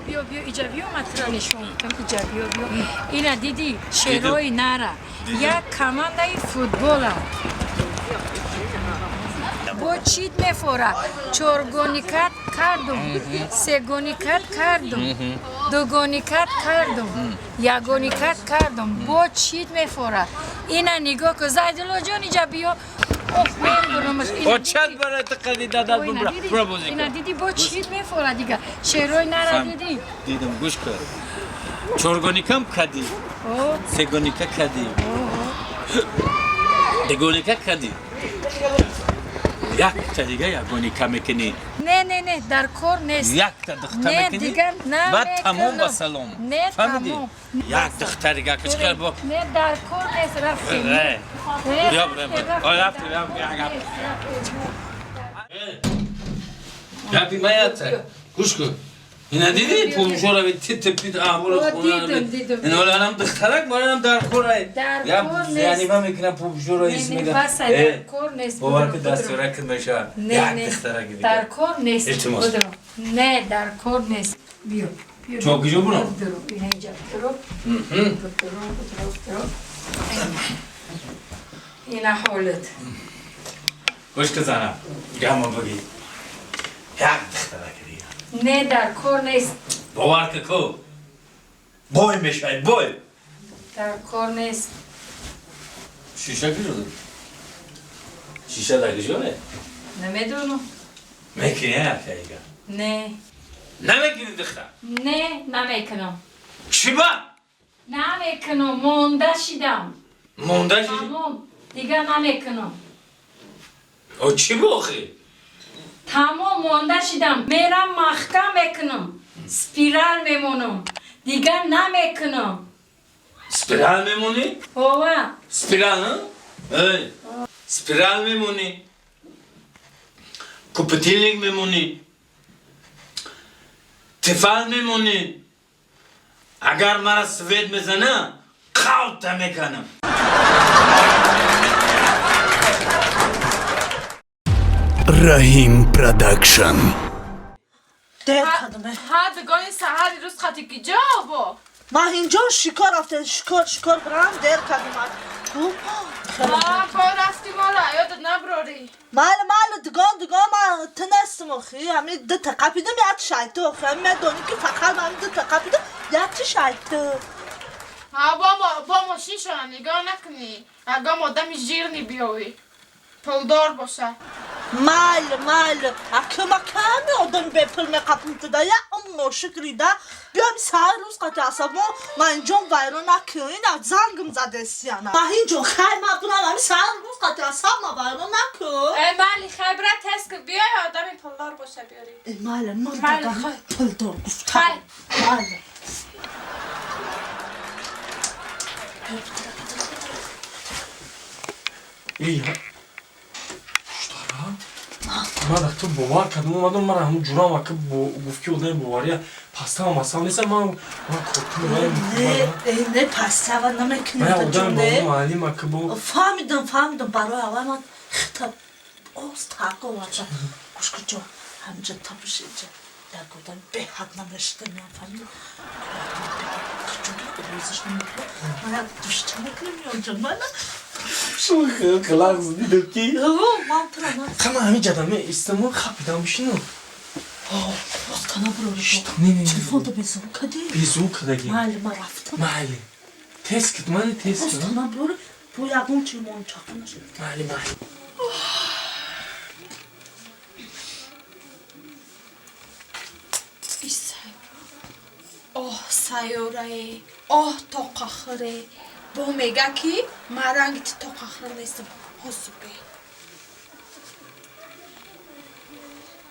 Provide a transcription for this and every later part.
Биё, биё, иҷа биё, ман тура нишон кунам. Иҷа биё, биё. Ина дидӣ, шерои нара. Як командаи футбола. Бо чит мефора. Чоргоникат кардум, сегоникат кардум, дугоникат кардум, ягоникат кардум. Бо чит мефора. Ина нигоҳ кун, Зайдуллоҷон, иҷа биё. Оф, мембурумаш. О, чанд барои ту қади дадат бубра. Бура бозӣ Ина кун. дидӣ, бо чит мефора дига. Шерои нара дидӣ? Дидам, гӯш кун. Чоргоникам кадӣ. О. Сегоника кадӣ. Дугоника кадӣ. Якта дига ягоника мекунӣ. Не, не, не, дар кор нест. Якта духта Не, мекунӣ. дигар на Баъд тамом, мекунам. ба салом. Не, Фаҳмидӣ? тамом. Як духта дига кичкар бо. Не, дар кор нест, рафтем. Э. Не, Биё, бирем. рафтем, О, рафтем, рафтем. рафтем, рафтем. Гапи маята. Гӯш кун. Ина дидӣ, пулшора тит пит аҳволи О, хона. дидум, дидум. Ин ҳолам духтарак барам дар корай. Дар Я кор нест. яъне ман мекунам пулшора Не, ис не, мега. басай, дар кор нест. Бовар Будро, ки будро. дастурак мешавад. Не, Як не, духтарак дига. дар кор нест. Илтимос. Будро. Не, дар кор нест. Биё, биё. Чо, куҷо бурам? Будро, ина инҷа будро. Будро, будро, будро. Ина ҳолат. Гӯш кун, занам. Гама бигӣ. Як духтарак дига. Не, дар кор нест. Бовар ки ку. Бой мешавад, бой. Дар кор нест. Шиша куҷо? Шиша дар куҷое? Намедонам. Мекунӣ якта дига. Не. Намекунӣ духтар. Не, намекунам. Чӣ ба? Намекунам, монда шидам. Монда шидӣ? Тамом, дигар намекунам. О, чӣ бо охи? Тамом, монда шидам. Мерам, маҳкам мекунам. Спирал мемонам. Дигар намекунам. Спирал мемонӣ? Ова. Спирал, а? Эй, спирал мемонӣ. Купотильник мемонӣ. Тефал мемонӣ. Агар мара свет мезана, қавта меканам. Раҳим Продакшн. Дер кардам. Ҳа, дугони саҳари рӯз қати ки ҷо бо? Ман инҷо шикор рафтем, шикор, шикор бирам, дер кардам. Бо рафти, мора ёдат наброрӣ. Майли, майли, дугон, дугон, ман ту нестим охи. Ҳами дута қапидам, як шайту охи. Ҳами медонӣ ки фақат ман дута қапидам, як шайту. Ҳа, бо мошин шона нигоҳ накунӣ. Ягон одами жирный биёвӣ. Пулдор боша. Майли, майли. Акма ками одами бепул меқапим туда. Я ношукрида. Биём саҳар рӯз қати асабо ман инҷон вайрон накун. Ина зангм задесияна. Ман инҷон хай ма бурам ами саҳар рӯз қати асаб ма вайрон накун. Э, майли, хай бира, тез ки биёй, одами пулдор боша биёрӣ. Э, майли, ман Майли, дадам хай. пулдор гуфта. Хай. Майли. Эй, Штара? Ман ту бовар кардам, омадам, ман ҳамун ҷурам ака гуфт ки одами бовария пастама масал неста, ман корту. Не, э, не, пастава намекунем. Ман одами бовар маълим ака бо. Фаҳмидам, фаҳмидам, барои аввал ман хита оз тақа овардам. Гӯш кун ҷон, ҳаминҷа табиш инҷа. Як одам беҳад намешида меам, фаҳмидам. Куҷои овозаш намекунам. Ман як душча мекунам меёнҷон, мана. Қилағз дидам ки. Ман тура ман. Қама ҳамин ҷадам истаму хапидам бишину. Боз кана бурори. Не, не, не. Телефонто безум кади? Безум кадаги. Майли, ман рафтам. Майли. Тез кит, майли, тез Боз кит. кана бурори. Бо ягон чи мончақа нашуд. Майли, майли. Оҳ, сайёрае, оҳ, тоқахӯре, бо мега ки ман ранги ту тоқахӯр нестам. Ҳозир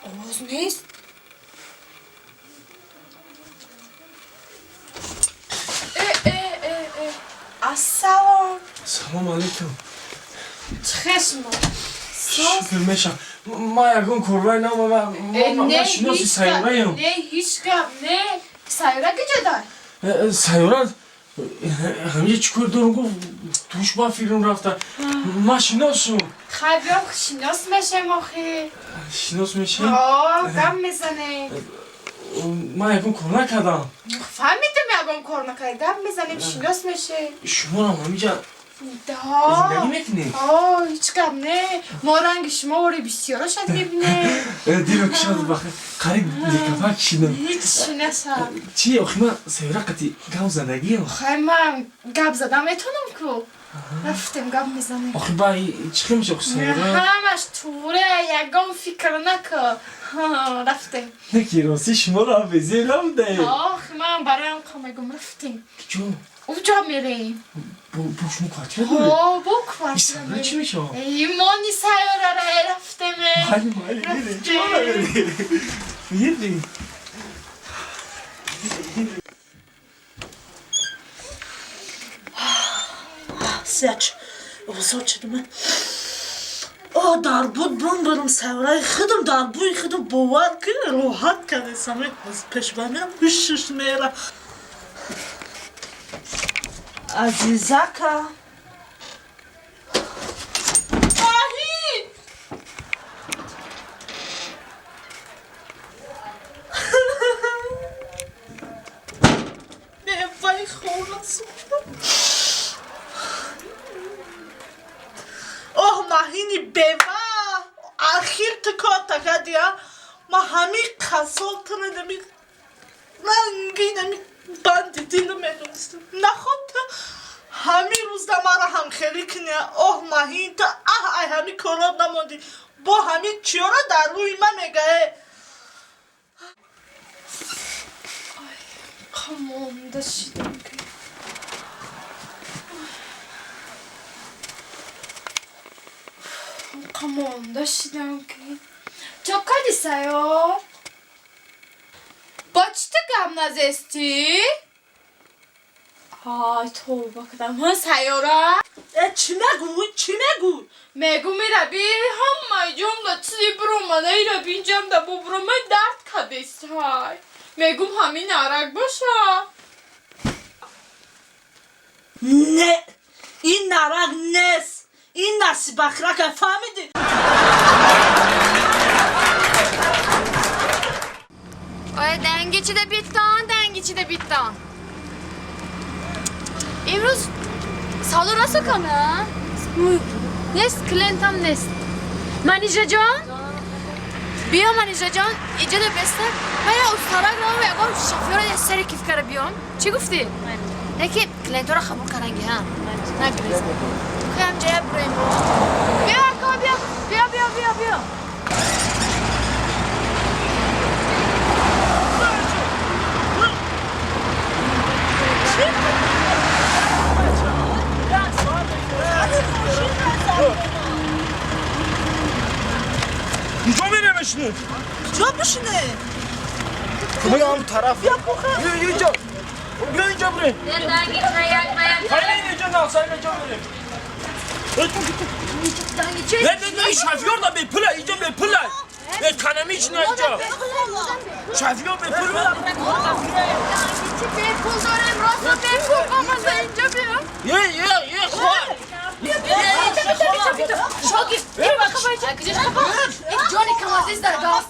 овоз нест. Э, э, э, э, ассалом. Салом алейкум. Чӣ хел шумо? Шукр мешам. Ман ягон корвай нам, ман шиноси сайёраем. Не, ҳеҷ гап не. Сайёра киҷодай? Сайёра ҳамиҷа чӣ кор дорам, гуфт, туш ба филм рафта. Ман шиносум. Хай, биём, шинос мешем охи. Шинос мешем? О, гап мезанем. Ман ягон кор накардам. Фаҳмидам, ягон кор накарди. Гап мезанем, шинос мешем. Шуморам ҳамиҷа зиндагӣ мекунед? Ҳеҷ гап не. Мо ранги шумо вори бисёро шад мебинем. Дило кишад бахе қариб лекафак шидам. Ҳеҷ шинасам. Чи охи ман Севра қати гап задагиам. Хай, ман гап задам метонам ку. Рафтем, гап мезанем. Охи ба чӣ хел меша охи Севра? Ҳамаш туре, ягон фикр накун. Рафтем. Не ки рости шуморо ҳам безеб набудаед. Охи ман бароям қа мегум, рафтем. Куҷо? Уҷо мерем. Бо шумо квартира доред? О, бо квартира. Савра чӣ мешавад? Имони сайёрара рафтем. Майли, майли, мерем. Чӣ мерем? Мерем. Сяч, озод шудам. О, дар буд бумбарам савраи худам, дар бӯи худам бовар кун, роҳат кардесам. Пешба мерам, ҳушш мера. Азизака. Маҳин! Меваи хона сӯхтам. Оҳ, Маҳини бева, ахир ту кор такадия. Ма ҳами қасол туро нами ранги нами банди дилу медонистам. Наход ту ҳамин рӯзда мара ҳамхелӣ куния. Оҳ, Маҳин, ту аҳ ай ҳами корот намондӣ. Бо ҳамин чиёра дар рӯи ман мегае. Қамонда шидам ки. Қамонда шидам ки. Чо кади, сайёр? Бо чӣ ту гап назестӣ? Ай, тавба кардам. Ҳа, сайёра? Э, чӣ мегӯй? Чӣ мегӯй? Мегӯ, мираби ҳамаи ҷумла чизи биромада, ираби инҷамда бо биромай дард кадестай. Мегум, ҳамин арак боша. Не, ин нарак нест, ин насибахрака, фаҳмидӣ? Оя, данги чида биттон, данги чида биттон. Имрӯз савдо расо кана? Нест, клиентам нест. Манижаҷон? Биё, Манижаҷон, иҷода беста. Ма я устарак равам, ягон шофёра я сари киф кара биём. Чӣ гуфтӣ? Яки клиентора қабул каранги, ҳа. Нагирез. Каям ҷая буроем. Биё, ака, биё. Биё, биё, биё, биё. Куҷо мерем шумо? Куҷо бишине? Биё ҳам тараф. Бия куха. Биё инҷо. Биё инҷо бирем. Хайли инҷо нақсай инҷо бирем. Не, не, не, шофёр да бепула, инҷо бепула. Экономич на инҷо. Шофёр бепул. Чӣ бепул дорем, роста бепул бомаза инҷо биё. Е, е, е, хор. Шогирд, ҷони камазиз дар газ.